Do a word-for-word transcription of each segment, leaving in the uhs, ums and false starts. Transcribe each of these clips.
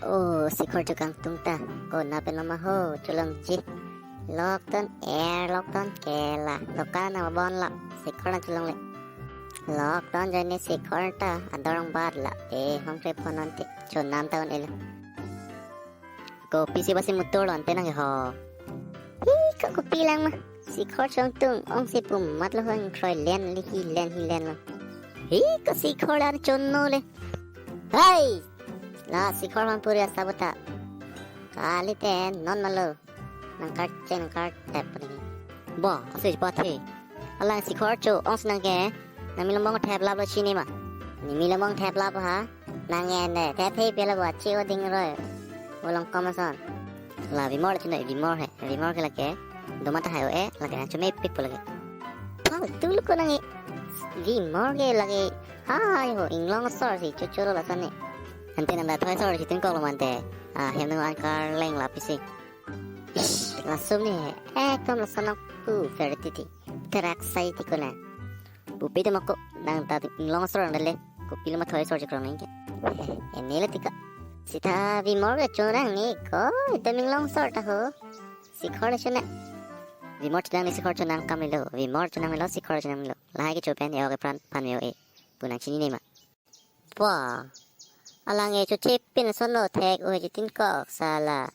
Oh, Sikhor chokangtung ta. Ko na pen mama ho, cholongji. Lockdown er, lockdown ke la. Dukan nang bon la. Sikhor nang cholongle. Lockdown ajoine Sikhor ta ador ong bat la. Eh, hong kre phone ante. Chonam ta un-elo. Kopisi basi mutur lo ante nang ho. Hi, ko kopi lang ma. Sikhor chokangtung, ongsi pu mat lo hong kroi len li hi len hi len lo. Hi, ko Sikhor la chono le. Hey! La Sikhor man puri asa bota. Kali te non malo. Nang kar cheng nang kar tep ni. Bo, asu pa the. Alang Sikhor cho, ongsi nang ke. Nang milomong thep lap lo chini ma. Ni milomong thep lap ha. Nang en de, thep thep pela bo achi o ding roi. Bolong komason. La Vimor chino, Vimor he. Vimor ke lake. Doma ta hai o e, lake nang chome pik po lake. Pal, tu lu ko nang e. Vimor ke lake. Hai ho, inglong sor si, chuchuro la sone. Ante nang da thoi sor si tin kok lo mante. Ah, hem nung an kar leng lapisi. Ish, langsung ni he. Eh, kom langsung nang pu, fertiti. Terak sai ti ko na. Pupi tu mako, nang ta inglong sor nang le. Kopi lo ma thoi sor chikrong nang ke. Eh, ini le tika. Sita Vimor ke chonang ni ko, itu inglong sor ta ho. Sikhor le chonang. Vimor chonang ni Sikhor chonang kam ni lo. Vimor chonang ni lo, Sikhor chonang ni lo. Lahai ke chopen yo ke pran pan yo e. Pu nang chinine ma. Wah. Alang e choche pin sono thek o he chitin kok sala.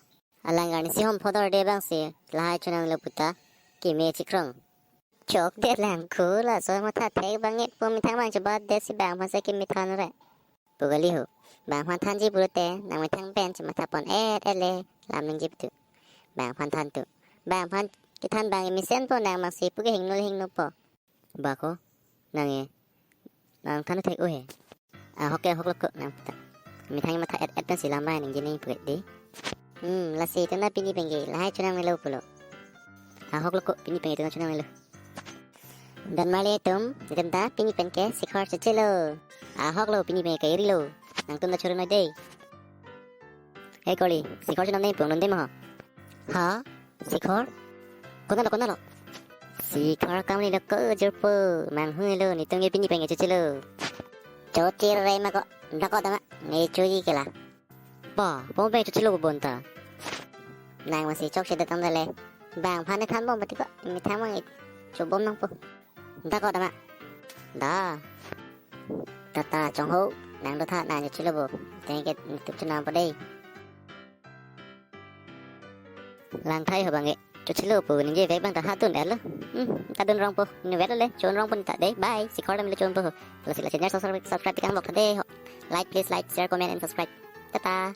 Alang arni si hom phodor de bang si. Lahai chonang lo puta. Kime chikrong. Chok det lang khu laso matha thek bang e pu methang bang chebat det si bang aphan si keme than re. Pu kali ho. Bang aphan thanji pulote nang methang pen chematha pon et et le lam ningje pu tu. Bang aphan than tu. Bang aphan kethan bang mesen po nang bang si pu ke hingno le hingno po. Ba ko nang e. Nang than thek o he. Ahok ke ahok lo ko nang ta. Methang matha et et pen si lam bai ningje ni pu ke de. Hmm, lasi tu na pini pen ke lahai chonang melo pulo. Ahok lo ko pini pen ke tu na chonang melo. Dan mali atum, itum ta pini pen ke Sikhor chechelo. Ahok lo pini pen ke iri lo. Nangtum ta choro noi dei. Hey Koli, Sikhor chonam dei pung non dei mo. Ha? Sikhor? Kona lo, kona lo? Sikhor kam ni lo ko jurpo, manghu lo, netum ke pini pen ke chechelo. Chochir rai ma ko, dako dama, ne chuji ke la. Pa, pom pen chochelo bonta. Nang masi chok si datang dale. Bang aphan ne than bom pati ko, methang bang chobom nang po. Dako dama. Da. Tata chongho, nang do tha nang chochelo bo. Teng ke netum chonam po dei. Lang thai ho bang e. Chochelo pu ningje vek bang ta ha dun er lo. Hmm, ta dun rong po. Ni vek lo le, chon rong po ni ta dei. Bye. Sikhor dam le chon po ho. Lasi la channel subscribe, subscribe tikang bok ta dei ho. Like, please like, share, comment and subscribe. Tata.